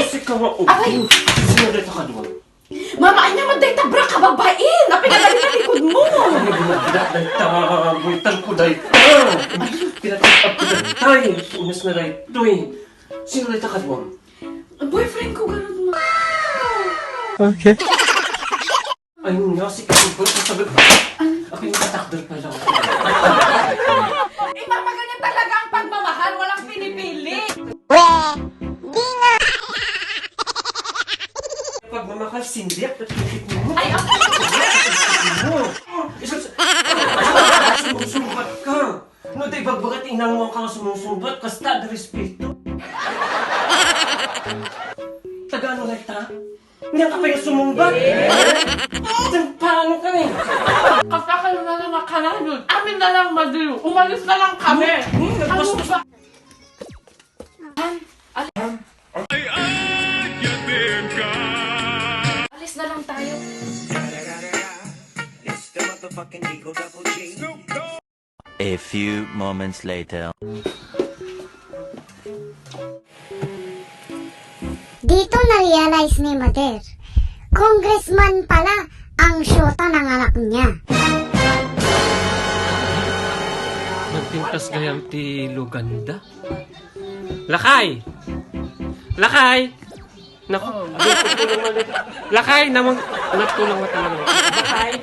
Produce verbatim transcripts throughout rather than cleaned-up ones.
Sika nga ulo. Aray! Sino dayta kadua? Mama, ania man dayta bra, kababain? Apay nga dayta likod mo? Ay, binagda dayta. Buwitan ko dayta. Pinatag-up ko dayta. Unas na daytoy. Sino dayta kadua? Boyfriend ko, ganun mo. Okay. Ay, nga, si Kasubot, sabi ko, apay, katakder pa lang. Iba pa ganyan talaga ang pagmamahal, walang pinipili. Pagmamahal, sindiak, at pipit mo. Ay, ako. Mo. Isus-, sumusumbat ka. No, di bagbagat inang mo ka sumusumbat, kasta, di respeto. Taga ano, like, ta? Hindi ka pa yung sumumbat? Diyan, paano ka eh? Kapakal na lang ang kananod. Amin na lang, Madiyo. Umalis na lang kami. Hmm, hmm, nagpaspas. Ano ba? Ay, ay, yatim ka. Alis na lang tayo. A few moments later. Dito na-realize ni Mother, congressman pala ang syota ng anak niya. Nagpintas gayam ti luganda. Lakay! Lakay! Naku, oh. Lakay, namang, nagtulang mata lang. Lakay!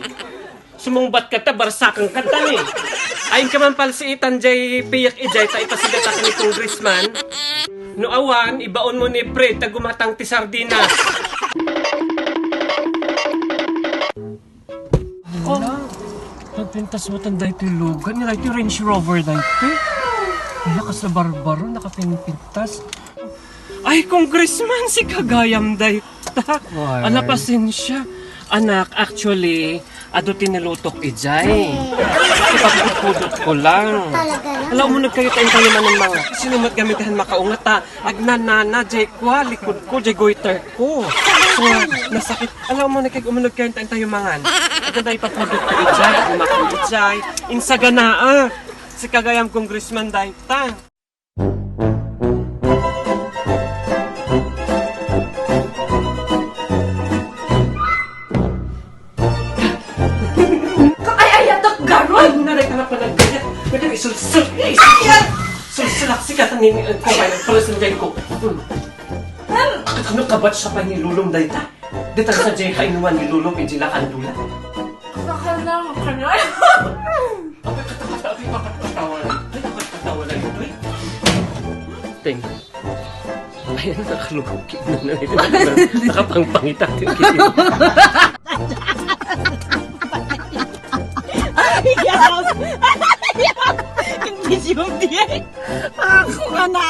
Sumungbat ka ta, barsakan ka ta ni. Ay, ka man palsiitan, jay piyak ijay, ta ipasigat ka ni congressman. No awan, ibaon mo ni Fred, ta gumatang ti sardinas. Oh. Nagpintas mo tan daytoy lugan, nga daytoy Range Rover daytoy. Ala, kasla barbaro, nakapinpintas. Ay, congressman, si kagayam dayta. Ala, pasensya. Anak, actually, adu ti nilutok ijay. Ipagpudpudot ko lang. Talaga lang? Ala, umuneg kayo, tayo tayo manang mga. Sino mat gamit han makaungat, ha? Agnanana, jay kwa, likod ko, jay goiter ko. So, nasakit. Ala, umuneg kayo, umuneg kayo, tayo tayo mangan. Agna ipapudot ko ijay, umakit ijay. Insaganaa. Si kagayam congressman dayta. Ay, ay, atak, garoy! Ay, naray ka nga pala, gaya. Pwede isulsul. Ay, ay! Sulsul, aksi ka, tanin, eh, ko, ay, pala sa lugay ko. Hmm. Ano, kabat sa pa ni Lulong dayta? Di tayo sa J K inuman ni Lulong, eh, Jila Kandula. Kakal na, kakal. Apay, katakata, apay, bakit katawa lang? Ay, bakit katawa lang ito, eh? Ting. Ayan, nakalugog. Nakapangpangita. Ay, yes! Hindi siya. Ako ka na.